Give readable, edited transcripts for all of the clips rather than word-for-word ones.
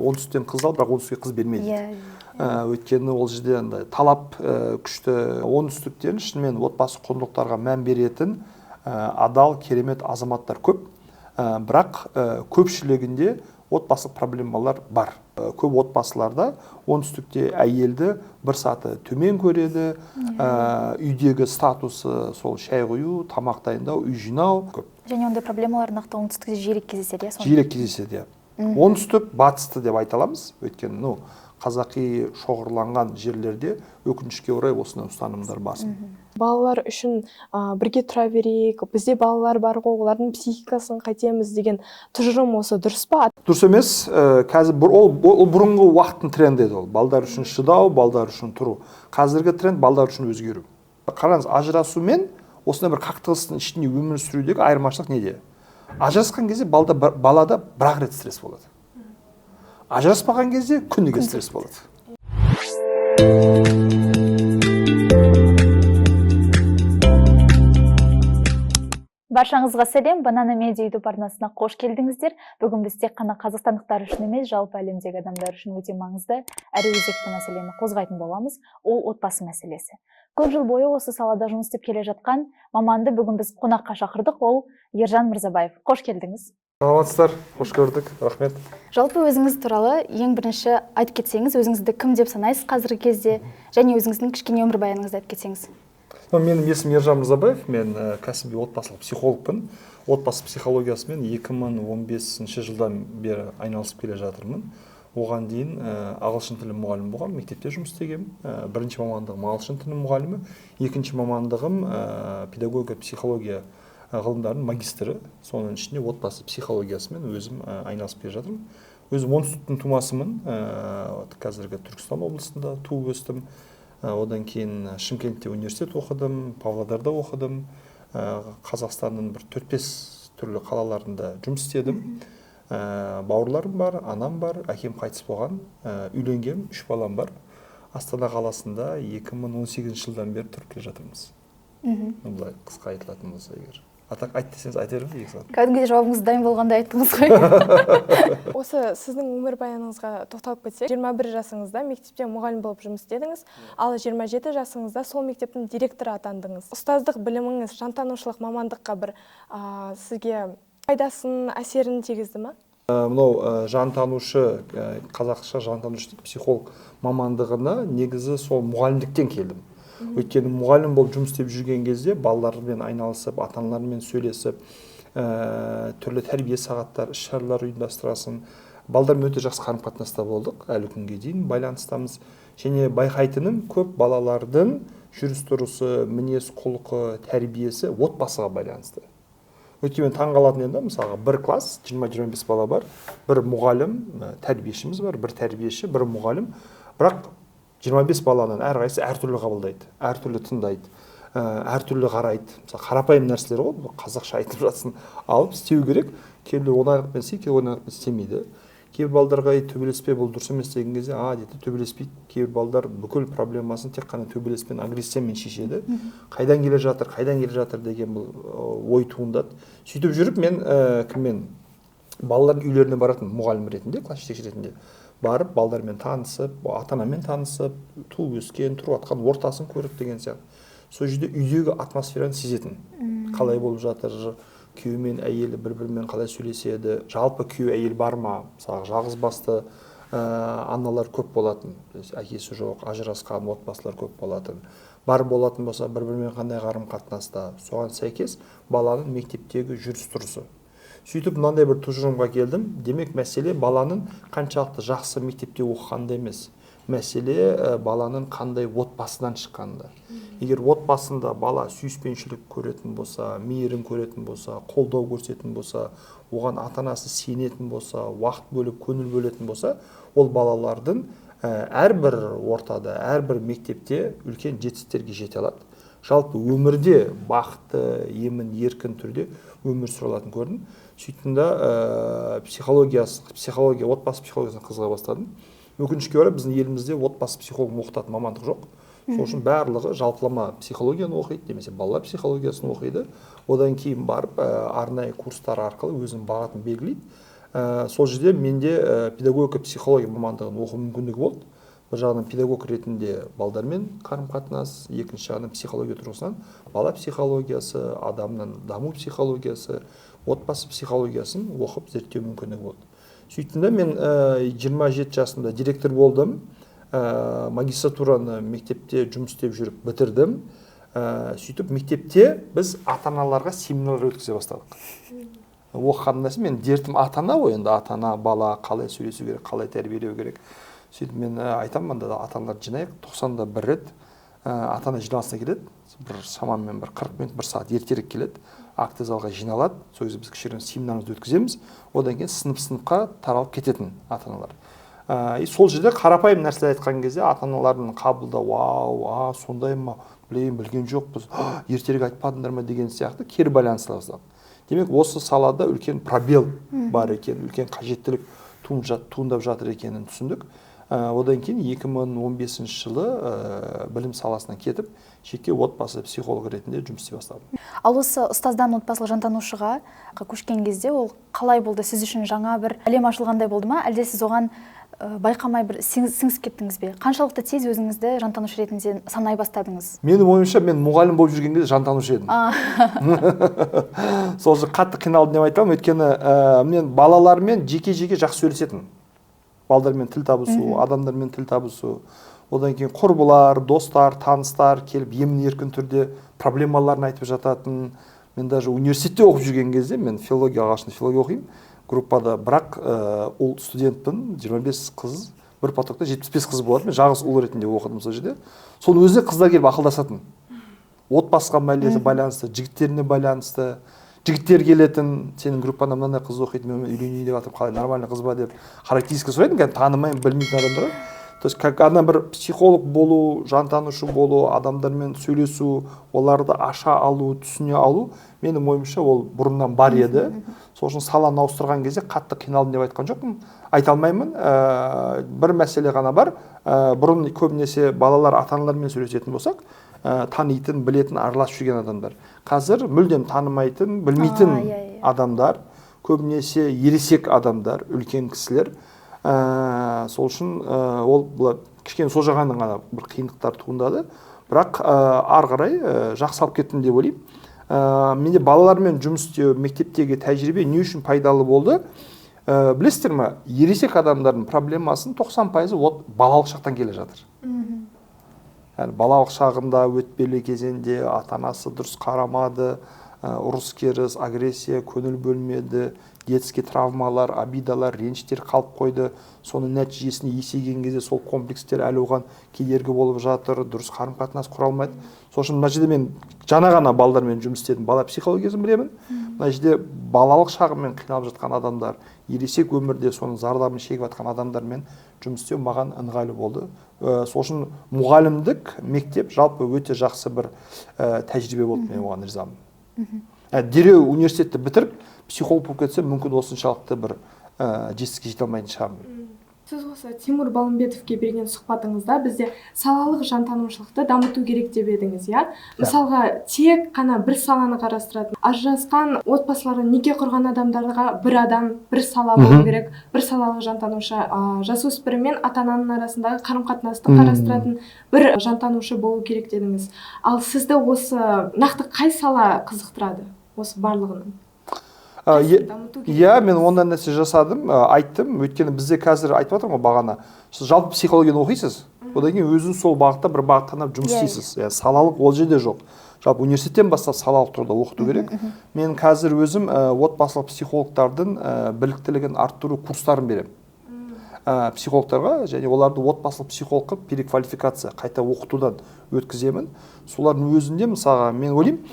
Оңтүстіктен қыз ал, бірақ оңтүстікке қыз берме дейді. Өйткені ол жерде андай талап күшті. Оңтүстіктен шынымен отбасы құндылықтарға мән беретін адал, керемет азаматтар көп. Бірақ көпшілігінде отбасылық проблемалар бар. Көп отбасыларда оңтүстікте әйелді бір саты төмен көреді, үйдегі статусы сол шай құю, тамақ дайындау, үй жинау көп. Және ондай проблемалар нақты оңтүстікте жиірек кездеседі, иә? Жиірек кездеседі, иә. Оңтүстік батысты деп айта аламыз, өйткені қазақи шоғырланған жерлерде өкінішке орай осындай ұстанымдар басым. Балалар үшін бірге тұра берейік, бізде балалар бар ғой, олардың психикасын қайтеміз деген тұжырым осы дұрыс па? Дұрыс емес. Қазір ол бұрынғы уақыттың тренді еді ол. Балдар үшін шыдау, балдар үшін тұру. Қазіргі тренд балдар үшін өзгеру. Қараңыз, ажырасу мен осындай бір қақтығыстың ішінде өмір сүрудегі айырмашылық неде? Ажырасқан кезде балада бір-ақ рет стресс болады. Ажыраспаған кезде күніге стресс болады. Баршаңызға сәлем, Банана Медиа YouTube арнасына қош келдіңіздер. Бүгін біз тек қана қазақстандықтар үшін емес, жалпы әлемдегі адамдар үшін өте маңызды әрі өзекті мәселені қозғайтын боламыз. Ол отбасы мәселесі. Көп жыл бойы осы салада жұмыс істеп келе жатқан маманды бүгін біз қонаққа шақырдық. Ол Ержан Мырзабаев. Қош келдіңіз. Саламатсыздар, қош көрдік, рахмет. Жалпы өзіңіз туралы ең бірінші айтып кетсеңіз, өзіңізді кім деп санайсыз қазіргі кезде және өзіңіздің кішкене өмірбаяныңызды айтып кетсеңіз. Менің есімім Ержан Мырзабаев, мен кәсіби отбасылық психологпын. Отбасы психологиясымен 2015 жылдан бері айналысып келе жатырмын. Оған дейін ағылшын тілі мұғалімі болғанмын, мектепте жұмыс істегенмін. Бірінші мамандығым ағылшын тілі мұғалімі, екінші мамандығым педагогика, психология ғылымдарының магистрі. Соның ішінде отбасы психологиясымен өзім айналысып келе жатырмын. Өзім оңтүстіктің тумасымын, қазіргі Түркістан облысында туып өстім. Одан кейін Шымкентте университет оқыдым, Павлодарда оқыдым, Қазақстанның бір 4-5 түрлі қалаларында жұмыс істедім. Бауырларым бар, анам бар, әкем қайтыс болған, үйленгем, 3 балам бар. Астана қаласында 2018 жылдан бері тұрып келе жатырмыз. Былай қысқа айтылатын болса егер. Атақ айт десеңіз айта беремін 2 сағат. Кәдімгідей жауабыңыз дайын болғандай айттыңыз ғой. Осы сіздің өмірбаяныңызға тоқталып кетсек, 21 жасыңызда мектепте мұғалім болып жұмыс істедіңіз, ал 27 жасыңызда сол мектептің директоры атандыңыз. Ұстаздық біліміңіз жантанушылық мамандыққа бір сізге пайдасын, әсерін тигізді ма? Мынау жантанушы, қазақша жантанушы психолог мамандығына негізі сол мұғалімдіктен келдім. Өйткені мұғалім болып жұмыс істеп жүрген кезде балалармен айналысып, ата-аналармен сөйлесіп, түрлі тәрбие сағаттар, іс-шаралар ұйымдастырасың. Балдармен өте жақсы қарым-қатынаста болдық, әлі күнге дейін байланыстамыз. Және байқайтыным, көп балалардың жүріс-тұрысы, мінез-құлқы, тәрбиесі отбасыға байланысты. Өйткені мен таңғалатын едім, мысалға бір класс, 20-25 бала бар, бір мұғалім, тәрбиешіміз бар, бір тәрбиеші, бір мұғалім. Бірақ 25 баланың әрқайсысы әртүрлі қабылдайды, әртүрлі тыңдайды, әртүрлі қарайды. Мысалы, қарапайым нәрселер ғой, қазақша айтып жатсын, алып істеу керек. Кейбіреулер оңайлықпен істейді, кейбіреулер оңайлықпен істемейді. Кейбір балдарға төбелеспе, бұл дұрыс емес деген кезде, дейді, төбелеспейді. Кейбір балдар бүкіл проблемасын тек қана төбелеспен, агрессиямен шешеді. Қайдан келе жатыр, қайдан келе жатыр деген бұл ой туындады. Сөйтіп жүріп мен кіммен балалардың үйлеріне баратын мұғалім ретінде, класс жетекші ретінде барып балдармен танысып, ата-анамен танысып, туып өскен, тұрып жатқан ортасын көріп деген сияқты. Сол жерде үйдегі атмосфераны сезетін. Қалай болып жатыр, күйеуі мен әйелі бір-бірімен қалай сөйлеседі, жалпы күйеу әйел бар ма, мысалы жалғыз басты аналар көп болатын, әкесі жоқ, ажырасқан отбасылар көп болатын. Бар болатын болса, бір-бірімен қандай қарым-қатынаста, соған сәйкес баланың мектептегі жүріс-тұрысы. Сөйтіп мынандай бір тұжырымға келдім. Демек, мәселе баланың қаншалықты жақсы мектепте оқығанда емес. Мәселе баланың қандай отбасынан шыққанында. Егер отбасында бала сүйіспеншілік көретін болса, мейірім көретін болса, қолдау көрсететін болса, оған ата-анасы сенетін болса, уақыт бөліп, көңіл бөлетін болса, ол балалардың әрбір ортада, әрбір мектепте үлкен жетістіктерге жете алады. Жалпы өмірде бақытты, емін, еркін түрде өмір сүре алатын көрдім. Сөйттім да психология, отбасы психологиясына қызыға бастадым. Өкінішке орай біздің елімізде отбасы психологын оқытатын мамандық жоқ. Сол үшін барлығы жалпылама психологияны оқиды, немесе балалар психологиясын оқиды. Одан кейін барып арнайы курстар арқылы өзінің бағытын белгілейді. Сол жерде менде педагогика, психология мамандығын оқу мүмкіндігі болды. Бір жағынан педагог ретінде балдармен қарым-қатынас, екінші жағынан психология тұрғысынан бала психологиясы, адамның даму психологиясы, отбасы психологиясын оқып зерттеу мүмкіндігі болды. Сөйттім де мен 27 жасымда директор болдым. Магистратураны мектепте жұмыс істеп жүріп бітірдім. Сөйтіп мектепте біз ата-аналарға семинарлар өткізе бастадық. Оқыған нәрсе, мен дертім ата-ана ғой енді, ата-ана, бала қалай сөйлесу керек, қалай тәрбиелеу керек. Сөйтіп мен айтамын, анда ата-аналарды жинайық, 90-да бір рет ата-ана жиналысына келеді, бір шамамен бір 40 минут, бір сағат ертерек келеді, акт залға жиналады, сол кезде біз кішігірім семинарымызды өткіземіз, одан кейін сынып-сыныпқа таралып кететін ата-аналар. И сол жерде қарапайым нәрселер айтқан кезде ата-аналардың қабылдау, вау, а, сондай ма, білейін, білген жоқпыз, ертерек айтпадыңдар ма деген сияқты кері байланыс бастады. Демек, осы салада үлкен пробел бар екен, үлкен қажеттілік туындап жатыр екенін түсіндік. Одан кейін 2015 жылы білім саласынан кетіп, жеке отбасы психолог ретінде жұмыс істей бастадым. Ал осы ұстаздан отбасылық жантанушыға көшкен кезде ол қалай болды? Сіз үшін жаңа бір әлем ашылғандай болды ма? Әлде сіз оған байқамай бір сіңісіп кеттіңіз бе? Қаншалықты тез өзіңізді жантанушы ретінде санай бастадыңыз? Менің ойымша, мен мұғалім болып жүрген кезде жантанушы едім. Сол үшін қатты қиналдым деп айта алмаймын, өйткені мен балалармен жеке-жеке жақсы сөйлесетінмін. Балдармен тіл табысу, адамдармен тіл табысу. Одан кейін құрбылар, достар, таныстар келіп емін-еркін түрде проблемаларын айтып жататын. Мен даже университетте оқып жүрген кезде, мен филология, ағылшын филология оқимын, группада, бірақ ұл студентпін, 25 қыз, бір потокта 75 қыз болады, мен жалғыз ұл ретінде оқыдым сол жерде. Соның өзіне қыздар келіп ақылдасатын. Отбасыға байланысты, жігіттеріне байланысты. Жігіттер келетін, сенің группаңда мынандай қыз оқиды, мен үйленейін деп жатырмын, қалай, нормальный қыз ба деп характеристика сұрайтын, кәдімгі танымаймын, білмейтін адамдар. То есть как ана бір психолог болу, жантанушы болу, адамдармен сөйлесу, оларды аша алу, түсіне алу, менің ойымша ол бұрыннан бар еді. Сол үшін саланы ауыстырған кезде қатты қиналдым деп айтқан жоқпын, айта алмаймын. Бір мәселе ғана бар. Бұрын көбінесе балалар ата-аналармен сөйлесетін болсақ, танитын, білетін, араласып жүрген адамдар. Қазір мүлдем танымайтын, білмейтін адамдар, көбінесе ересек адамдар, үлкен кісілер. Сол үшін ол кішкене сол жағынан ғана бір қиындықтар туындады. Бірақ ары қарай жақсы алып кеттім деп ойлаймын. Менде балалармен жұмыс істеу, мектептегі тәжірибе не үшін пайдалы болды? Білесіздер ме, ересек адамдардың проблемасын 90% ол балалық шақтан келе жатыр. Яғни балалық шағында, өтпелі кезеңде ата-анасы дұрыс қарамады, ұрыс-керіс, агрессия, көңіл бөлмеді, детский травмалар, обидалар, реніштер қалып қойды. Соның нәтижесінде есейген кезде сол комплекстер әлі оған кедергі болып жатыр, дұрыс қарым-қатынас құра алмайды. Сол үшін мына жерде мен жаңа ғана балдармен жұмыс істедім, бала психологиясын білемін. Мына жерде балалық шағымен қиналып жатқан адамдар, ересек өмірде соның зардабын шегіп жатқан адамдармен жұмыс істеу маған ыңғайлы болды. Сол үшін мұғалімдік мектеп жалпы өте жақсы бір тәжірибе болды, мен оған ризамын. Дереу университетті бітіріп, психолог болып кетсем, мүмкін осыншалықты бір жетістікке жете алмайтын шығармын. Сіз осы Тимур Балымбетовке берген сұхбатыңызда бізде салалық жантанушылықты дамыту керек деп едіңіз, иә? Мысалға, тек қана бір саланы қарастыратын, ажырасқан отбасылары, неке құрған адамдарға бір адам, бір сала болу керек, бір салалық жантанушы, жасөспірім мен ата-ананың арасындағы қарым-қатынасты қарастыратын бір жантанушы болу керек дедіңіз. Ал сізді осы нақты қай сала қызықтырады осы барлығының? Иә, мен ондай нәрсе жасадым, айттым. Өйткені бізде қазір айтып жатырмын ғой бағана, сіз жалпы психологияны оқисыз, одан кейін өзіңіз сол бағытта бір бағыт таңдап жұмыс істейсіз. Салалық ол жерде жоқ. Жалпы университеттен бастап салалық тұрғыда оқыту керек. Мен қазір өзім отбасылық психологтардың біліктілігін арттыру курстарын беремін. Психологтарға және оларды отбасылық психологқа переквалификация, қайта оқытудан өткіземін. Солардың өзінде мысалға мен ойлаймын,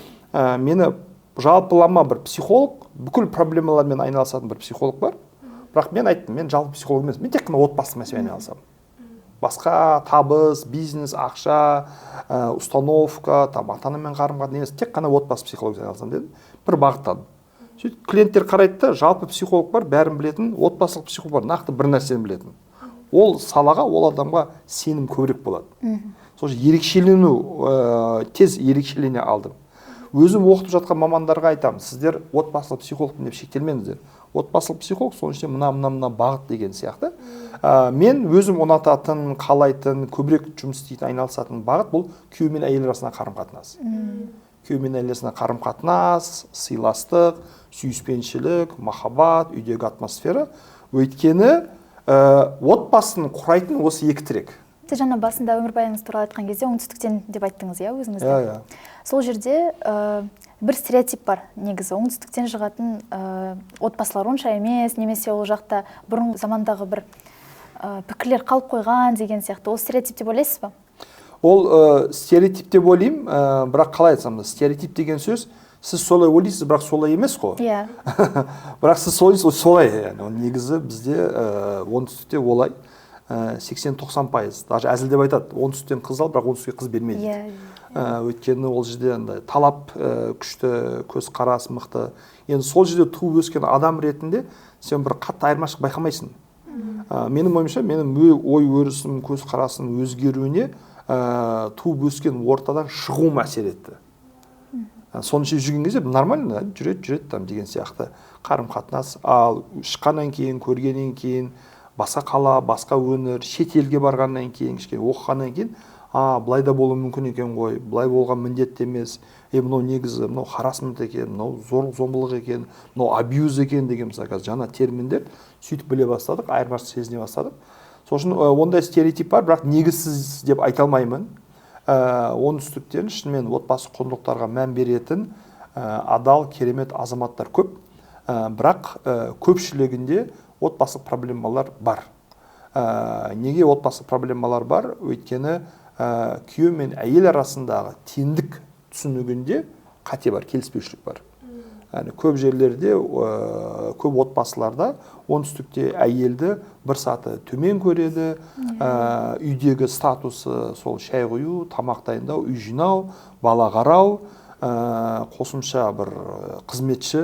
мені жалпылама бір психолог, бүкіл проблемалармен айналысатын бір психолог бар. Бірақ мен айттым, мен жалпы психолог емес, мен тек қана отбасы мәселемен айналысамын. Басқа табыс, бизнес, ақша, установка, там ата-анамен қарым-қатынас емес, тек қана отбасы психологиясымен айналысамын дедім. Бір бағыттадым. Сөйтіп клиенттер қарайды да, жалпы психолог бар, бәрін білетін, отбасылық психолог бар, нақты бір нәрсені білетін. Ол салаға, ол адамға сенім көбірек болады. Сол үшін ерекшелену, тез ерекшелене алдым. Өзім оқытып жатқан мамандарға айтамын, сіздер отбасылық психологпын деп шектелмеңіздер. Отбасылық психолог, соның ішінде мына мына мына бағыт деген сияқты. Мен өзім ұнататын, қалайтын, көбірек жұмыс істейтін, айналысатын бағыт бұл күйеу мен әйел арасындағы қарым-қатынас. Күйеу мен әйел арасындағы қарым-қатынас, сыйластық, сүйіспеншілік, махаббат, үйдегі атмосфера. Өйткені отбасын құрайтын осы екі тірек. Сіз жаңа басында өмірбаяныңыз туралы айтқан кезде оңтүстіктен деп айттыңыз, иә, өзіңізді? Иә, иә. Сол жерде бір стереотип бар негізі. Оңтүстіктен шығатын отбасылар онша емес, немесе ол жақта бұрын замандағы бір пікірлер қалып қойған деген сияқты. Ол стереотип деп ойлайсыз ба? Ол стереотип деп ойлаймын, бірақ қалай айтсам, стереотип деген сөз, сіз солай ойлайсыз, бірақ солай емес қой. Иә. Бірақ сіз солай, солай, яғни негізі бізде оңтүстікте олай 80-90%, даже әзілдеп айтады, оңтүстіктен қыз ал, бірақ оңтүстікке қыз берме дейді. Өйткені ол жерде андай талап күшті, көзқарас мықты. Енді сол жерде туып өскен адам ретінде сен бір қатты айырмашылық байқамайсың. Менің ойымша, менің ой өрісім, көзқарасым өзгеруіне туып өскен ортадан шығуым әсер етті. Соның ішінде жүрген кезде нормально жүреді, жүреді там деген сияқты қарым қатынас. Ал шыққаннан кейін, көргеннен кейін, басқа қала, басқа өңір, шет елге барғаннан кейін, кішкене оқығаннан кейін, а былай да болуы мүмкін екен ғой, былай болған міндетті емес, мынау негізі мынау харассмент екен, мынау зорлық зомбылық екен, мынау абьюз екен деген, мысалы, қазір жаңа терминдер сөйтіп біле бастадық, айырмашылық сезіне бастадық. Сол үшін ондай стереотип бар, бірақ негізсіз деп айта алмаймын. Оңтүстіктен шынымен отбасы құндылықтарға мән беретін адал, керемет азаматтар көп, бірақ көпшілігінде отбасылық проблемалар бар. Неге отбасылық проблемалар бар? Өйткені күйеу мен әйел арасындағы теңдік түсінігінде қате бар, келіспеушілік бар. Яғни көп жерлерде, көп отбасыларда оңтүстікте әйелді бір саты төмен көреді, үйдегі статусы сол шай құю, тамақ дайындау, үй жинау, бала қарау, қосымша бір қызметші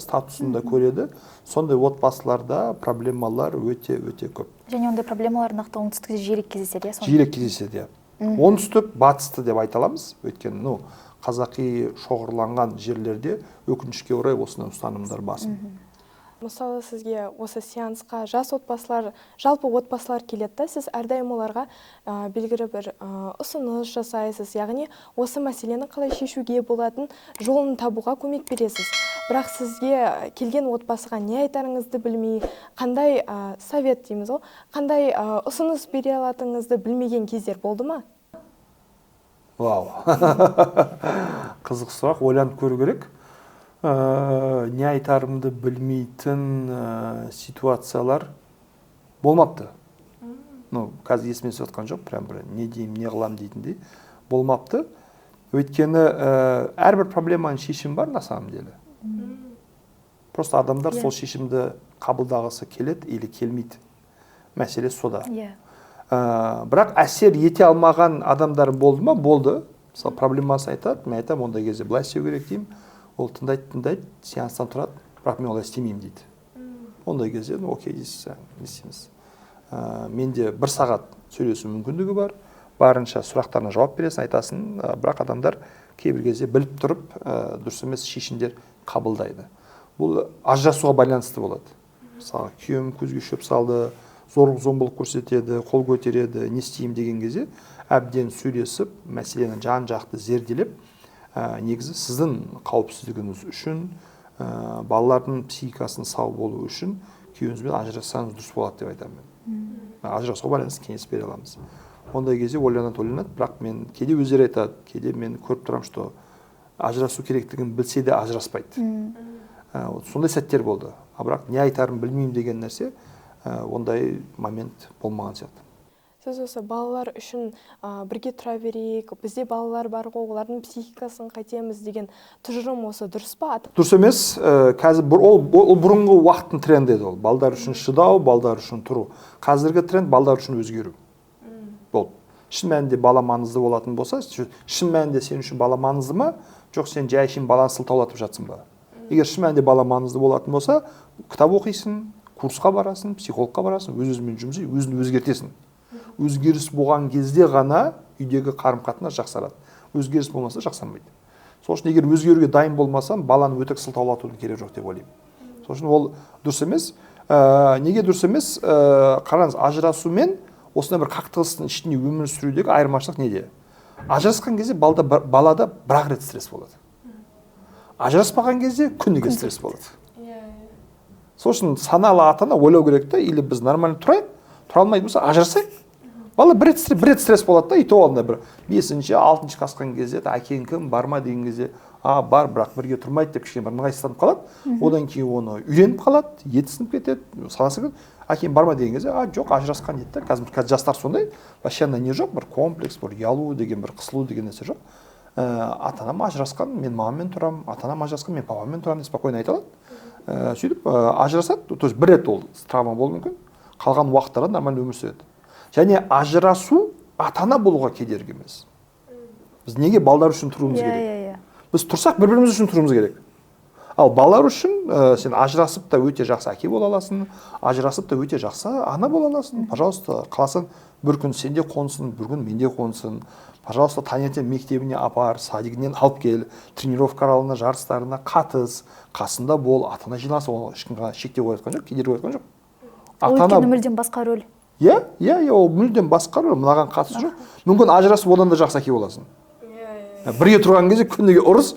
статусында көреді. Сондай отбасыларда проблемалар өте-өте көп. Және ондай проблемалар нақты оңтүстікте жиірек кездеседі, иә? Жиірек кездеседі, иә. Оңтүстік батысты деп айта аламыз, өйткені қазақи шоғырланған жерлерде өкінішке орай осындай ұстанымдар басым. Мысалы, сізге осы сеансқа жас отбасылар, жалпы отбасылар келеді, сіз әрдайым оларға белгілі бір ұсыныс жасайсыз, яғни осы мәселені қалай шешуге болатын жолын табуға көмек бересіз. Бірақ сізге келген отбасыға не айтарыңызды білмей, қандай совет дейміз ғой, қандай ұсыныс бере алатыныңызды білмеген кездер болды ма? Вау, қызық сұрақ, ойланып көру керек. Не айтарымды білмейтін ситуациялар болмапты. Ну, қазір есіме түсіп жатқан жоқ, прям бір не деймін, не қыламын дейтіндей болмапты. Өйткені әрбір проблеманың шешімі бар на самом деле. Просто адамдар сол шешімді қабылдағысы келеді или келмейді. Мәселе сода. Бірақ әсер ете алмаған адамдар болды ма? Болды. Мысалы, проблемасын айтады, мен айтамын, ондай кезде былай істеу керек деймін. Ол тыңдайды, тыңдайды, сеанстан тұрады, бірақ мен олай істемеймін дейді. Ондай кезде, ну, окей дейсіз, не істейміз. Менде бір сағат сөйлесу мүмкіндігі бар, барынша сұрақтарына жауап бересің, айтасың, бірақ адамдар кейбір кезде біліп тұрып, дұрыс емес шешімдер қабылдайды. Бұл ажырасуға байланысты болады. Мысалы, күйеуім көзге шөп салды, зорлық зомбылық көрсетеді, қол көтереді, не істеймін деген кезде әбден сөйлесіп, мәселені жан-жақты зерделеп, негізі сіздің қауіпсіздігіңіз үшін, балалардың психикасының сау болуы үшін күйеуіңізбен ажырассаңыз дұрыс болады деп айтамын мен. Ажырасуға байланысты кеңес бере аламыз. Ондай кезде ойланады, ойланады, бірақ мен кейде өздері айтады, кейде мен көріп тұрамын, что ажырасу керектігін білсе де ажыраспайды. Сондай сәттер болды. А бірақ не айтарым білмеймін деген нәрсе, ондай момент болмаған сияқты. Сіз осы балалар үшін бірге тұра берейік, бізде балалар бар ғой, олардың психикасын қайтеміз деген тұжырым осы дұрыс па? Дұрыс емес. Қазір ол бұрынғы уақыттың тренді еді ол. Балалар үшін шыдау, балалар үшін тұру. Қазіргі тренд балалар үшін өзгеру. Болды. Шын мәнінде бала маңызды болатын болса, шын мәнінде сен үшін бала маңызды ма? Жоқ, сен жай әшейін баланы сылтаулатып жатсың ба? Егер шын мәнінде бала маңызды болатын болса, кітап оқисың, курсқа барасың, психологқа барасың, өз-өзіңмен жұмыс істей, өзіңді өзгертесің. Өзгеріс болған кезде ғана үйдегі қарым-қатынас жақсарады. Өзгеріс болмаса жақсармайды. Сол үшін егер өзгеруге дайын болмасам, баланы өтірік сылтаулатудың керегі жоқ деп ойлаймын. Сол үшін ол дұрыс емес. Неге дұрыс емес? Қараңыз, ажырасу мен осындай бір қақтығыстың ішінде өмір сүрудегі айырмашылық неде? Ажырасқан кезде балада бір-ақ рет стресс болады. Ажыраспаған кезде күніге стресс болады. Сол үшін саналы ата ана ойлау керек та: или біз нормально тұрайық, тұра алмайтын болса, ажырасайық. Бала бір рет стресс болады да, и то андай бір бесінші, алтыншы классқа кезде «Әкең кім, бар ма?» деген кезде «А, бар, бірақ бірге тұрмайды» деп кішкене бір ыңғайсызданып қалады. Одан кейін оны үйреніп қалады, еті сынып кетеді, санасы кетеді. «Әкең бар ма?» деген кезде «А, жоқ, ажырасқан» дейді да. Қазір жастар сондай, вообще андай не жоқ, бір комплекс, бір ұялу деген, бір қысылу деген нәрсе жоқ. «Ата анам ажырасқан, мен мамаммен тұрамын», «Ата анам ажырасқан, мен папаммен тұрамын» деп спокойно айта алады. Сөйтіп ажырасады, то есть бір рет ол травма болуы мүмкін, қалған уақыттарда нормально өмір сүреді. Және ажырасу ата ана болуға кедергі емес. Біз неге балдар үшін тұруымыз керек? иә иә Біз тұрсақ, бір біріміз үшін тұруымыз керек. Ал балалар үшін сен ажырасып та өте жақсы әке бола аласың, ажырасып та өте жақсы ана бола аласың. Пожалуйста, қаласаң, бір күн сенде қонсын, бір күн менде қонсын. Пожалуйста, таңертең мектебіне апар, садигінен алып кел, тренировкаларына, жарыстарына қатыс, қасында бол. Ата ана жиналса, оны ешкім шектеу қойып жатқан жоқ, кедергі қойып жатқан жоқ. Ол өйткені мүлдем басқа рөл. Иә, ол мүлдем басқа рөл, мынаған қатысы жоқ. Мүмкін, ажырасып одан да жақсы әке боласың. Бірге тұрған кезде күніге ұрыс,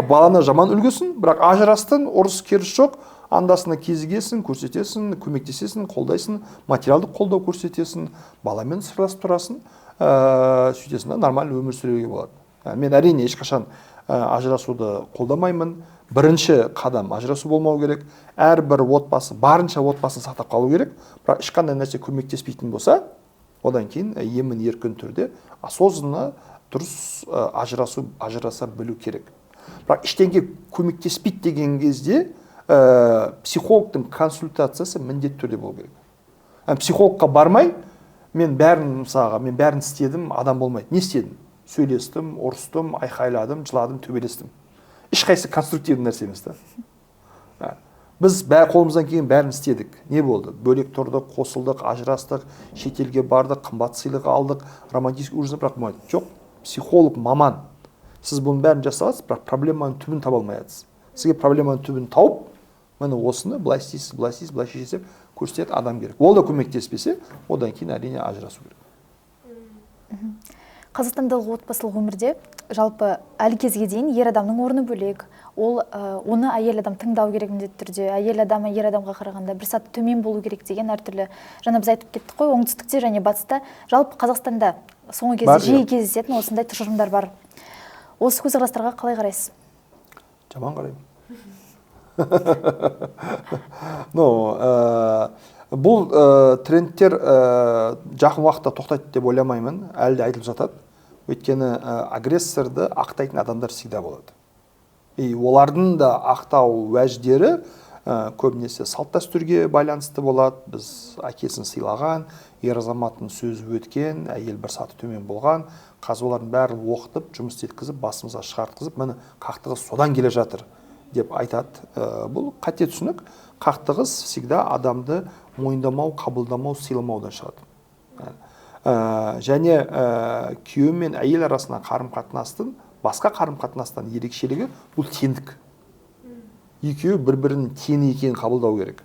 баланы жаман үлгісің, бірақ ажырастың, ұрыс керіс жоқ, анда санда кезігесің, көрсетесің, көмектесесің, қолдайсың, материалдық қолдау көрсетесің, баламен сырласып тұрасың, сөйтесің да, нормально өмір сүруге болады. Мен, әрине, ешқашан ажырасуды қолдамаймын. Бірінші қадам ажырасу болмау керек. Әрбір отбасы барынша отбасын сақтап қалу керек, бірақ ешқандай нәрсе көмектеспейтін болса, одан кейін емін еркін түрде, осознанно, дұрыс ажырасу, ажыраса білу керек. Бірақ ештеңе көмектеспейді деген кезде психологтың консультациясы міндетті түрде болу керек. Психологқа бармай, мен бәрін, мысалға, мен бәрін істедім, адам болмайды. Не істедің? Сөйлестім, ұрыстым, айқайладым, жыладым, төбелестім. Ешқайсысы конструктивный нәрсе емес та. Біз бәрі қолымыздан келген бәрін істедік. Не болды? Бөлек тұрдық, қосылдық, ажырастық, шетелге бардық, қымбат сыйлық алдық, романтический ужин, бірақ болмайды. Жоқ, психолог маман: сіз бұның бәрін жасап жатсыз, бірақ проблеманың түбін таба алмай жатсыз. Сізге проблеманың түбін тауып, міне, осыны былай істейсіз, былай істейсіз, былай шешесіз деп көрсететін адам керек. Ол да көмектеспесе, одан кейін, әрине, ажырасу керек. Қазақстандағы отбасылық өмірде жалпы әлі кезге дейін ер адамның орны бөлек. Ол оны әйел адам тыңдау керек міндетті түрде, әйел адам ер адамға қарағанда бір саты төмен болу керек деген әртүрлі, жаңа біз айтып кеттік қой, оңтүстікте және батыста, жалпы Қазақстанда соңғы кезде Бар, жиі иә. кездесетін осындай тұжырымдар бар. Осы көзқарастарға қалай қарайсыз? Жаман қараймын. Ну, бұл трендтер жақын уақытта тоқтайды деп ойламаймын, әлі де айтылып жатады. Өйткені агрессорды ақтайтын адамдар всегда болады, и олардың да ақтау уәждері көбінесе салт дәстүрге байланысты болады. Біз әкесін сыйлаған, ер азаматтың сөзі өткен, әйел бір саты төмен болған. Қазір олардың бәрін оқытып, жұмыс істеткізіп, басымызға шығартқызып, міне, қақтығыс содан келе жатыр деп айтады. Бұл қате түсінік. Қақтығыс всегда адамды мойындамау, қабылдамау, сыйламаудан шығады. Және күйеу мен әйел арасында қарым қатынастың басқа қарым қатынастан ерекшелігі — бұл теңдік. Екеуі бір бірінің теңі екенін қабылдау керек.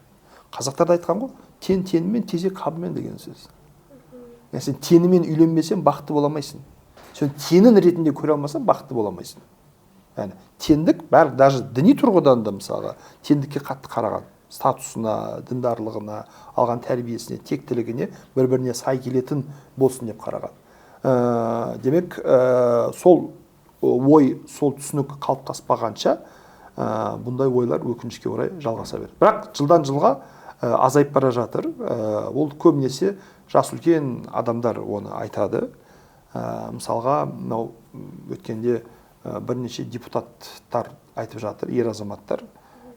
Қазақтарда айтқан ғой: «Тең теңімен, тезек қабымен» деген сөз. Яғни сен теңімен үйленбесең, бақытты бола алмайсың. Сен теңін ретінде көре алмасаң, бақытты бола алмайсың. Яғни теңдік барлық, даже діни тұрғыдан да, мысалға, теңдікке қатты қараған: статусына, діндарлығына, алған тәрбиесіне, тектілігіне бір біріне сай келетін болсын деп қараған. Демек, сол ой, сол түсінік қалыптаспағанша, бұндай ойлар, өкінішке орай, жалғаса береді. Бірақ жылдан жылға азайып бара жатыр. Ол көбінесе жас үлкен адамдар оны айтады. Мысалға, мынау өткенде бірнеше депутаттар айтып жатыр, ер азаматтар: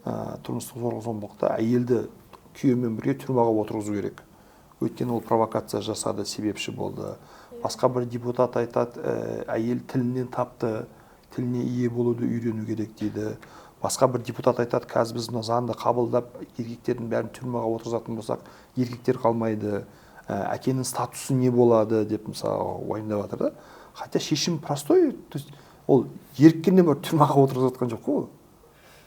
тұрмыстық зорлық зомбылықта әйелді күйеуімен бірге тюрьмаға отырғызу керек, өйткені ол провокация жасады, себепші болды. Басқа бір депутат айтады: әйел тілінен тапты, тіліне ие болуды үйрену керек» дейді. Басқа бір депутат айтады: «Қазір біз мына заңды қабылдап, еркектердің бәрін тюрьмаға отырғызатын болсақ, еркектер қалмайды, әкенің статусы не болады?» деп, мысалы, уайымдап жатыр да. Хотя шешім простой, то есть ол еріккеннен барып тюрьмаға отырғызып жатқан жоқ қой ол.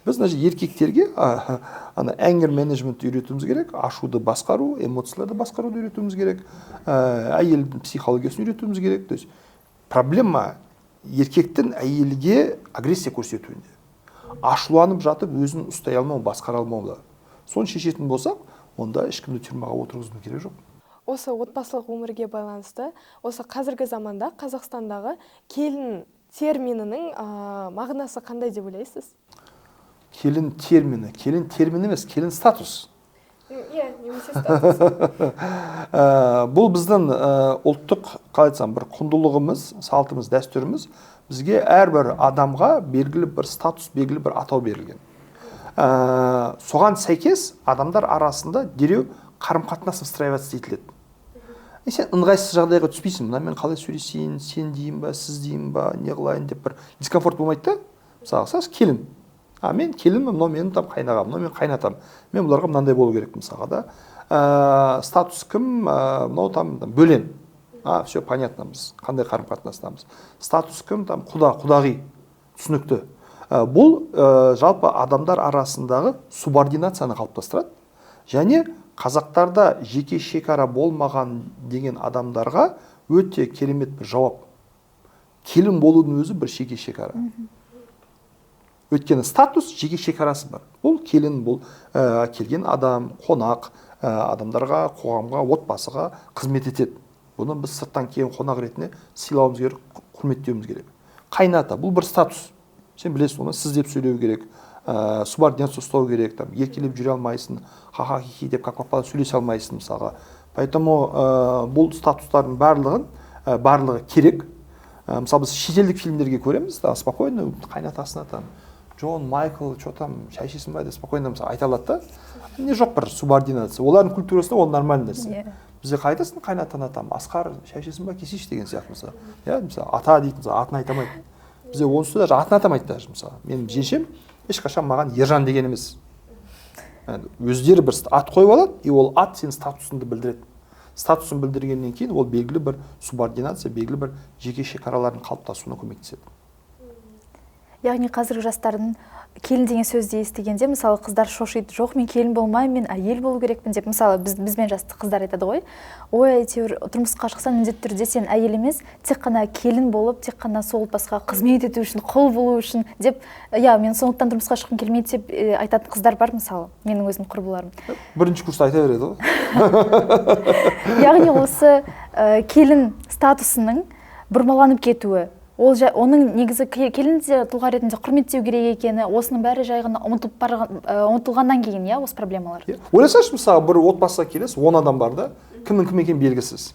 Біз мына жерде еркектерге ана anger менеджментті үйретуіміз керек, ашуды басқару, эмоцияларды басқаруды үйретуіміз керек, әйелдің психологиясын үйретуіміз керек. То есть проблема еркектің әйелге агрессия көрсетуінде, ашуланып жатып өзін ұстай алмау, басқара алмауда. Соны шешетін болсақ, онда ешкімді тюрьмаға отырғызудың керегі жоқ. Осы отбасылық өмірге байланысты, осы қазіргі заманда Қазақстандағы келін терминінің мағынасы қандай деп ойлайсыз? Келін термині, келін термин емес, келін статус. Иә, немесе статус. Бұл біздің ұлттық, қалай айтсам, бір құндылығымыз, салтымыз, дәстүріміз. Бізге әрбір адамға белгілі бір статус, белгілі бір атау берілген. Соған сәйкес адамдар арасында дереу қарым қатынас выстраиваться етіледі. И сен ыңғайсыз жағдайға түспейсің: мынамен қалай сөйлесейін, сен дейін ба, сіз дейін ба, не қылайын деп бір дискомфорт болмайды да. Мысалға, сіз келін, а мен келінмін, мынау менің там қайнағам, мынау менің қайнатам, мен бұларға мынандай болу керек, мысалға да. Статус кім, мынау там бөлен, а все понятно, біз қандай қарым қатынастамыз. Статус кім, там құда, құдағи, түсінікті. Бұл жалпы адамдар арасындағы субординацияны қалыптастырады. Және қазақтарда жеке шекара болмаған деген адамдарға өте керемет бір жауап: келін болудың өзі бір жеке шекара. Өйткені статус жеке шекарасы бар. Бұл келін, бұл келген адам, қонақ, адамдарға, қоғамға, отбасыға қызмет етеді. Бұны біз сырттан келген қонақ ретінде сыйлауымыз керек, құрметтеуіміз керек. Қайната, бұл бір статус, сен білесің, оны сіз деп сөйлеу керек, субординация ұстау керек, там еркелеп жүре алмайсың, ха ха хи хи деп, как попало сөйлесе алмайсың, мысалға. Поэтому бұл статустардың барлығын, барлығы керек. Мысалы, біз шетелдік фильмдерге көреміз да, спокойно қайнатасына там Джон, Майкл, че там, шай ішесің ба деп спокойно, мысалы, айта алады да. Не жоқ бір субординация, олардың культурасында ол нормальный нәрсе. Бізде қалай айтасың қайнатана? Там Асқар, шай ішесің ба, келсейші деген сияқты, мысалы, иә. Мысалы, ата дейтін, мысалы, атын айта алмайды бізде. Онысы даже атын атамайды даже. Мысалы, менің жеңшем ешқашан маған Ержан деген емес. Өздері бір ат қойып алады, и ол ат сенің статусыңды білдіреді. Статусын білдіргеннен кейін ол белгілі бір субординация, белгілі бір жеке шекаралардың қалыптасуына көмектеседі. Яғни қазіргі жастардың келін деген сөзді естігенде, мысалы, қыздар шошиды: жоқ, мен келін болмаймын, мен әйел болу керекпін деп. Мысалы, бізбен жасты қыздар айтады ғой: ой, әйтеуір тұрмысқа шықсаң, міндетті түрде сен әйел емес, тек қана келін болып, тек қана сол отбасыға қызмет ету үшін, құл болу үшін деп. Иә, мен сондықтан тұрмысқа шыққым келмейді деп айтатын қыздар бар, мысалы, менің өзім құрбыларым. Бірінші курста айта береді ғой. Яғни осы келін статусының бұрмаланып кетуі, ол жай, оның негізі келін де тұлға ретінде құрметтеу керек екені, осының бәрі жай ғана ұмытылып барған, ұмытылғаннан кейін, иә, осы проблемалар. Иә. Ойласаңшы, мысалы, бір отбасыға келесіз, 10 адам бар да, кімнің кім екені белгісіз.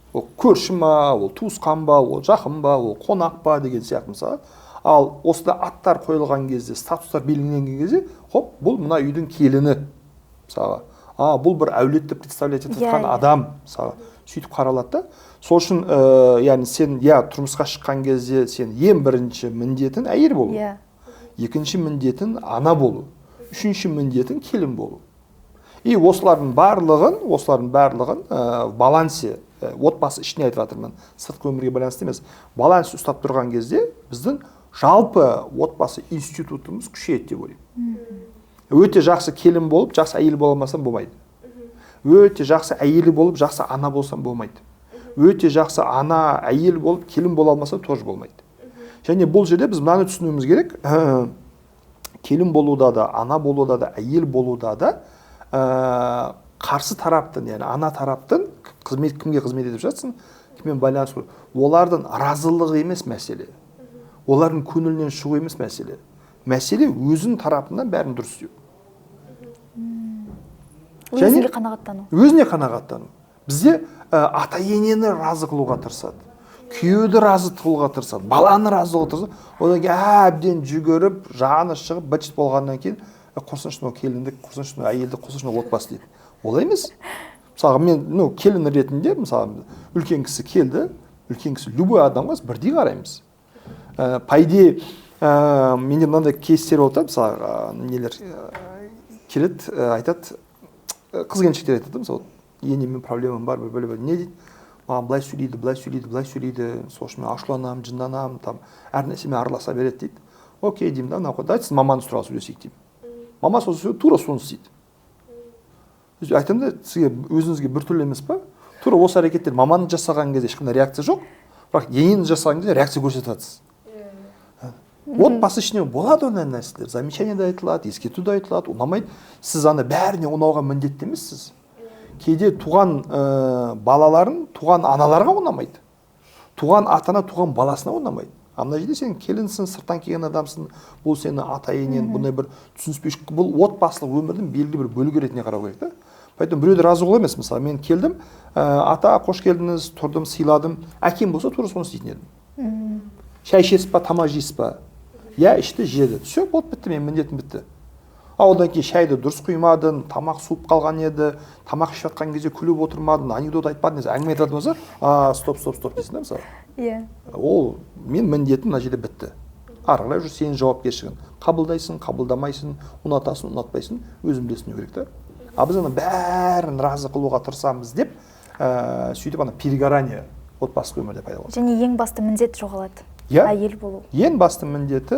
Ол көрші ма, ол туысқан ба, ол жақын ба, ол қонақ па деген сияқты, мысалы. Ал осында аттар қойылған кезде, статустар белгіленген кезде, хоп, бұл мына үйдің келіні, мысалға, а бұл бір әулетті представлять етіп жатқан адам, мысалға, сөйтіп қаралады да. Сол үшін, яғни сен, иә, тұрмысқа шыққан кезде сен ең бірінші міндетің әйел болу, екінші міндетің ана болу, үшінші міндетің келін болу. И осылардың барлығын в балансе, отбасы ішіне айтып жатырмын, сыртқы өмірге байланысты емес, баланс ұстап тұрған кезде біздің жалпы отбасы институтымыз күшейеді деп ойлаймын. Өте жақсы келін болып, жақсы әйел бола алмасам, болмайды. Өте жақсы әйел болып, жақсы ана болсам, болмайды. Өте жақсы ана, әйел болып, келін бола алмасам, тоже болмайды. Және бұл жерде біз мынаны түсінуіміз керек: келін болуда да, ана болуда да, әйел болуда да қарсы тараптың, яғни ана тараптың, қызмет, кімге қызмет етіп жатсың, кіммен байланыс, олардың разылығы емес мәселе, олардың көңілінен шығу емес мәселе. Мәселе өзінің тарапынан бәрін дұрыс істеу. Өзіңе қанағаттану. Өзіне қанағаттану. Бізде ата енені разы қылуға тырысады, күйеуді разы қылуға тырысады, баланы разы қылуға тырысады. Одан кейін әбден жүгіріп, жаны шығып, быт болғаннан кейін: «Құрсыншы мынау келіндік, құрсыншы мынау әйелдік, құрсыншы мынау отбасы», – дейді. Олай емес. Мысалға, мен, ну, келін ретінде, мысалы, үлкен кісі келді, үлкен кісі, любой адамға біз бірдей қараймыз. По идее, менде мынандай кейстер болды да. Мысалы, нелер келеді, айтады, қыз келіншектер айтады да, мысалы, енеммен проблемам бар, бір бөле не дейді, маған былай сөйлейді, былай сөйлейді, былай сөйлейді, сол үшін мен ашуланамын, жынданамын, там әр нәрсемен араласа береді дейді. Окей деймін да, мынау, давайте сіз мамаңыз туралы сөйлесейік деймін. Мама сол тура соны істейді. Айтамын да, сізге өзіңізге біртүрлі емес па? Тура осы әрекеттер маманың жасаған кезде ешқандай реакция жоқ, бірақ енеңіз жасаған кезде реакция көрсетіп жатсыз. Отбасы ішінде болады ондай нәрселер, замечание да айтылады, ескерту де айтылады, ұнамайды. Сіз ана бәріне ұнауға міндетті емессіз. Кейде туған балаларын туған аналарға ұнамайды, туған ата ана туған баласына ұнамайды. А мына жерде сен келінсің, сырттан келген адамсың, бұл сені ата енең, бұндай бір түсініспеушілік, бұл отбасылық өмірдің белгілі бір бөлігі ретінде қарау керек та. Поэтому біреуді разы қылу емес. Мысалы, мен келдім, ата, қош келдіңіз, тұрдым, сыйладым. Әкем болса, тура соны істейтін едім. Шай ішесіз ба, тамақ жейсіз ба? Иә, ішті, жеді, все, болды, бітті, менің міндетім бітті. А одан кейін шайды дұрыс құймадың, тамақ суып қалған еді, тамақ ішіп жатқан кезде күліп отырмадың, анекдот айтпадың, әңгіме айтатын болса, а, стоп, стоп, стоп дейсің да, мысалы. Ол мен міндетім мына жерде бітті, ары қарай уже сенің жауапкершілігің, қабылдайсың, қабылдамайсың, ұнатасың, ұнатпайсың, өзің білесің деу керек та. А біз ана бәрін разы қылуға тырысамыз деп, сөйтіп ана перегорание отбасылық өмірде пайда болады. Және ең басты міндет жоғалады. Иә. Әйел болу. Ең басты міндеті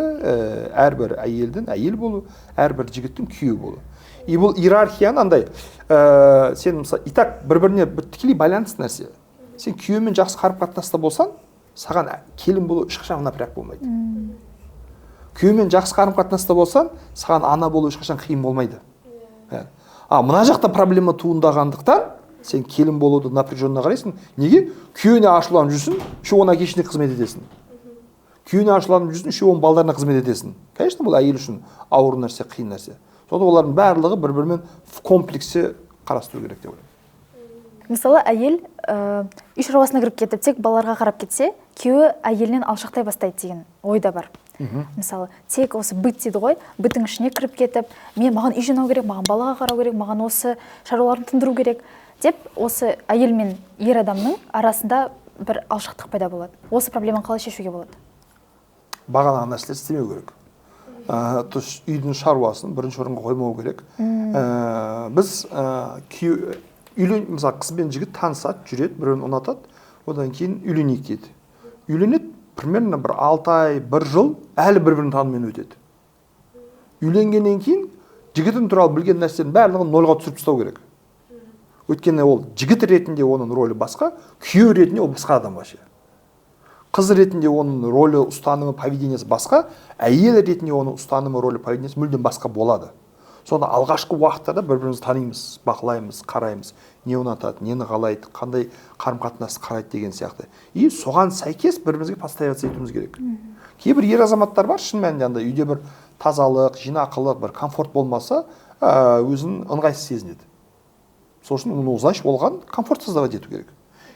әрбір әйелдің әйел болу, әрбір жігіттің күйеу болу. И бұл иерархияны андай, сен мысалы, и так бір біріне бір тікелей байланысты нәрсе. Сен күйеумен жақсы қарым қатынаста болсаң, саған келін болу ешқашан напряг болмайды. Күйеумен жақсы қарым қатынаста болсаң, саған ана болу ешқашан қиын болмайды. Иә. А мына жақта проблема туындағандықтан, сен келін болуды напряженно қарайсың. Неге? Күйеуіне ашуланып жүрсің, еще оның әке қызмет етесің. Күйеуіне ашуланып жүрсің, еще оның балдарына қызмет етесің. Конечно, бұл әйел үшін ауыр нәрсе, қиын нәрсе. Сондықтан олардың барлығы бір бірімен в комплексе қарастыру керек деп ойлаймын. Мысалы, әйел үй шаруасына кіріп кетіп, тек балаларға қарап кетсе, күйеуі әйелінен алшақтай бастайды деген ой да бар. Мысалы, тек осы быт дейді ғой, быттың ішіне кіріп кетіп, мен маған үй жинау керек, маған балаға қарау керек, маған осы шаруаларын тындыру керек деп, осы әйел мен ер адамның арасында бір алшақтық пайда болады. Осы проблеманы қалай шешуге болады? Бағанағы нәрселер істемеу керек. То есть үйдің шаруасын бірінші орынға қоймау керек. Біз күйеу үйлен, мысалы, қыз бен жігіт танысады, жүреді, бір бірін ұнатады, одан кейін үйленейік дейді. Үйленеді, примерно бір 6 ай, бір жыл әлі бір бірін танумен өтеді. Үйленгеннен кейін жігітің туралы білген нәрсенің барлығын нольға түсіріп тастау керек. Өйткені ол жігіт ретінде оның рөлі басқа, күйеу ретінде ол басқа адам вообще. Қыз ретінде оның рөлі, ұстанымы, поведениесі басқа, әйел ретінде оның ұстанымы, рөлі, поведениесі мүлдем басқа болады. Сонда алғашқы уақыттарда бір бірімізді танимыз, бақылаймыз, қараймыз, не ұнатады, нені қалайды, қандай қарым қатынасты қарайды деген сияқты. И соған сәйкес бір бірімізге подстраиваться етуіміз керек. Кейбір ер азаматтар бар, шын мәнінде андай үйде бір тазалық, жинақылық, бір комфорт болмаса, өзін ыңғайсыз сезінеді. Сол үшін, ну, значит, оған комфорт создавать ету керек.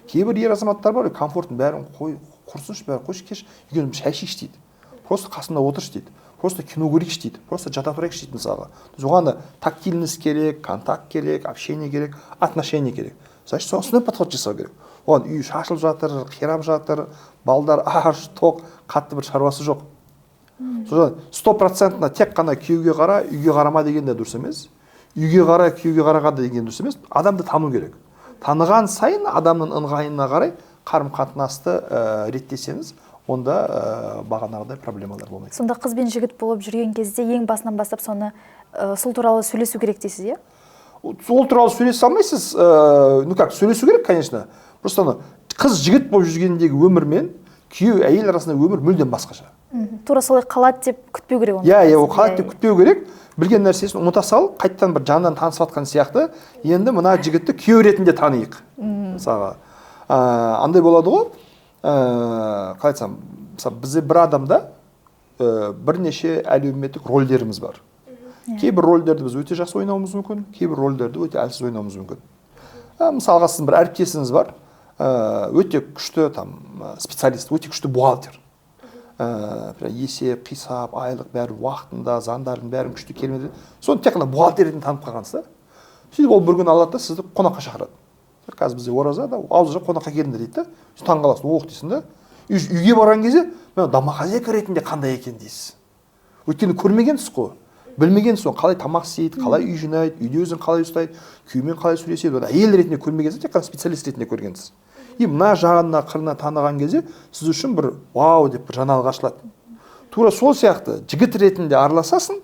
Кейбір ер азаматтар бар, комфорттың бәрін қой, құрсыншы, бәрін қойшы, кеш үйге шай ішейікші дейді, просто қасында отыршы дейді, просто кино көрейікші дейді, просто жата тұрайықшы дейді. Мысалға, то есть оған да тактильность керек, контакт керек, общение керек, отношение керек. Значит, соған сондай подход жасау керек. Оған үй шашылып жатыр, қирап жатыр, балдар аш, тоқ, қатты бір шаруасы жоқ. Содан стопроцентно тек қана күйеуге қара, үйге қарама деген де дұрыс емес, үйге қара, күйеуге қараға деген дұрыс емес. Адамды тану керек. Таныған сайын адамның ыңғайына қарай қарым қатынасты реттесеңіз, онда бағанағыдай проблемалар болмайды. Сонда қыз бен жігіт болып жүрген кезде ең басынан бастап соны, сол туралы сөйлесу керек дейсіз, иә? Ол туралы сөйлесе алмайсыз. Ну как, сөйлесу керек, конечно. Просто ана қыз жігіт болып жүргендегі өмір мен күйеу әйел арасындағы өмір мүлдем басқаша. Тура солай қалады деп күтпеу керек оны. Иә, ол қалады деп күтпеу керек. Білген нәрсесін ұмыта салып, қайтадан бір жаңадан танысып жатқан сияқты. Енді мына жігітті күйеу ретінде таниық. Мысалға, андай болады ғой, қалай айтсам, мысалы, бізде бір адамда бірнеше әлеуметтік рөлдеріміз бар. Кейбір рөлдерді біз өте жақсы ойнауымыз мүмкін, кейбір рөлдерді өте әлсіз ойнауымыз мүмкін. Мысалға, сіздің бір әріптесіңіз бар, өте күшті там специалист, өте күшті бухгалтер, прям есеп қисап, айлық, бәрі уақытында, заңдардың бәрін күшті келмеді. Соны тек қана бухгалтер ретінде танып қалғансыз да. Сөйтіп ол бір күні алады да, сізді қонаққа шақырады. Қазір бізде ораза да, ауыз қонаққа келіңдер дейді да. Сен таң қаласың, ох дейсің да. Үйге барған кезде мына домохозяйка ретінде қандай екен дейсіз. Өйткені көрмегенсіз ғой, білмегенсіз ғой, қалай тамақ істейді, қалай үй жинайды, үйде өзін қалай ұстайды, күйеуімен қалай сөйлеседі. Оны әйел ретінде көрмегенсіз, тек қана специалист ретінде көргенсіз. И мына жағына, қырына таныған кезде сіз үшін бір вау деп бір жаңалық ашылады. Тура сол сияқты жігіт ретінде араласасың,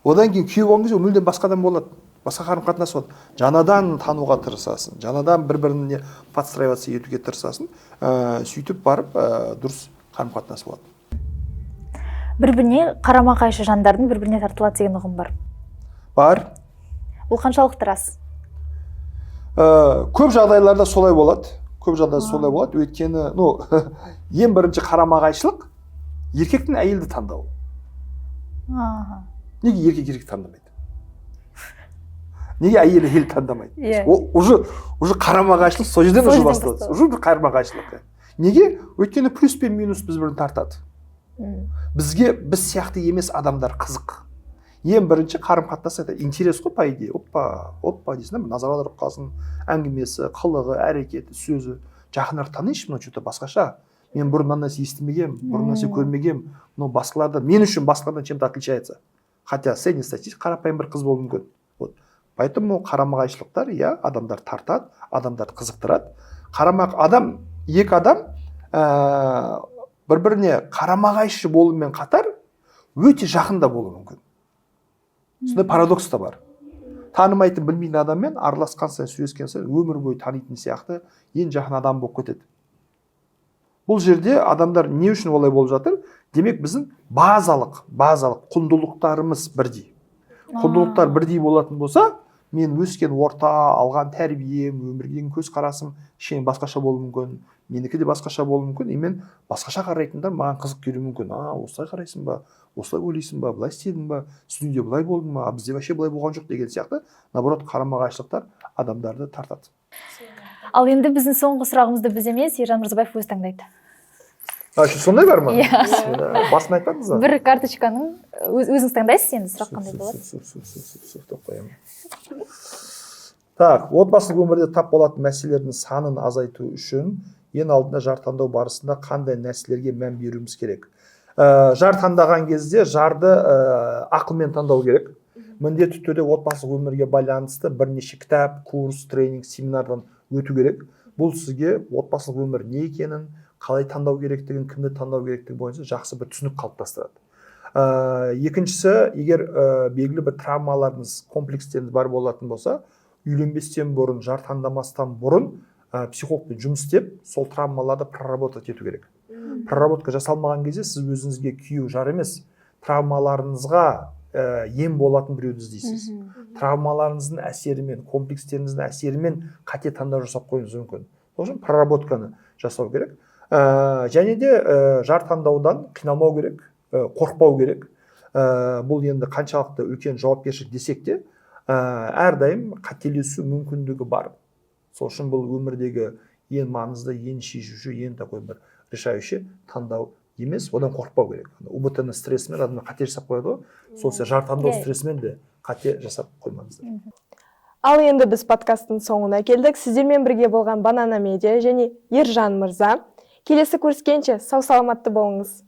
одан кейін күйеу болған кезде ол мүлдем басқа адам болады, басқа қарым қатынас болады. Жаңадан тануға тырысасың, жаңадан бір біріне подстраиваться етуге тырысасың. Сөйтіп барып дұрыс қарым қатынас болады. Бір біріне қарама қайшы жандардың бір біріне тартылады деген ұғым бар. Бар. Ол қаншалықты рас? Көп жағдайларда солай болады, көп жағдайда солай болады. Өйткені, ну, ең бірінші қарама қайшылық — еркектің әйелді таңдауы. Неге еркек еркек таңдамайды? Неге әйел әйел таңдамайды? Ол уже қарама қайшылық сол жерден Сол уже жерден басталады. Басталады. Уже бір қарама қайшылық. Неге? Өйткені плюс пен минус біз бірін тартады. Бізге біз сияқты емес адамдар қызық. Ең бірінші қарым қатынас — это интерес қой, по идее. Оппа, оппа дейсің да, бір назар аударып қаласың. Әңгімесі, қылығы, әрекеті, сөзі, жақынырақ танайыншы, мынау че то басқаша, мен бұрын мына нәрсе естімегенмін, бұрын нәрсе көрмегенмін, мынау басқалардан, мен үшін басқалардан чем то отличается, хотя среднестатистик қарапайым бір қыз болуы мүмкін. Вот поэтому қарама қайшылықтар, иә, адамдар тартады, адамдарды қызықтырады. Қарама адам, екі адам бір біріне қарама қайшы болумен қатар өте жақын да болуы мүмкін. Сондай парадокс та бар: танымайтын, білмейтін адаммен араласқан сайын, сөйлескен сайын өмір бойы танитын сияқты, ең жақын адам болып кетеді. Бұл жерде адамдар не үшін олай болып жатыр? Демек, біздің базалық құндылықтарымыз бірдей. Құндылықтар бірдей болатын болса, мен өскен орта, алған тәрбием, өмірге деген көзқарасым кішкене басқаша болуы мүмкін, менікі де басқаша болуы мүмкін. И мен басқаша қарайтындар маған қызық келуі мүмкін. А, осылай қарайсың ба, осылай ойлайсың ба, былай істедің ба, сіздің үйде былай болды ма, а бізде вообще былай болған жоқ деген сияқты. Наоборот, қарама қайшылықтар адамдарды тартады. Ал енді біздің соңғы сұрағымызды біз емес, Ержан Мырзабаев өзі таңдайды. А, еще сондай бар ма? Иә. Бісміллә. Басын айтпадыңыз ба? Бір карточканың өзіңіз таңдайсыз енді, сұрақ қандай болады. Деп қоямын. Так, отбасылық өмірде тап болатын мәселелердің санын азайту үшін ең алдында жар таңдау барысында қандай нәрселерге мән беруіміз керек? Жар таңдаған кезде жарды ақылмен таңдау керек. Міндетті түрде отбасылық өмірге байланысты бірнеше кітап, курс, тренинг, семинардан өту керек. Бұл сізге отбасылық өмір не екенін, қалай таңдау керектігін, кімді таңдау керектігі бойынша жақсы бір түсінік қалыптастырады. Екіншісі, егер белгілі бір травмаларыңыз, комплекстеріңіз бар болатын болса, үйленбестен бұрын, жар таңдамастан бұрын психологпен жұмыс істеп, сол травмаларды проработать ету керек. Проработка жасалмаған кезде сіз өзіңізге күйеу, жар емес, травмаларыңызға ем болатын біреуді іздейсіз. Травмаларыңыздың әсерімен, комплекстеріңіздің әсерімен қате таңдау жасап қоюыңыз мүмкін. Сол үшін проработканы жасау керек. Және де жар таңдаудан қиналмау керек, қорықпау керек. Бұл енді қаншалықты үлкен жауапкершілік десек те, әрдайым қателесу мүмкіндігі бар. Сол үшін бұл өмірдегі ең маңызды, ең шешуші, ең такой бір решающий таңдау емес, одан қорықпау керек. ҰБТ ны стрессімен адамдар қате жасап қояды ғой, сол сияқты жар таңдау стрессімен де қате жасап қоймаңыздар. Ал енді біз подкасттың соңына келдік. Сіздермен бірге болған Банана Медиа және Ержан мырза. Келесі көріскенше сау саламатты болыңыз.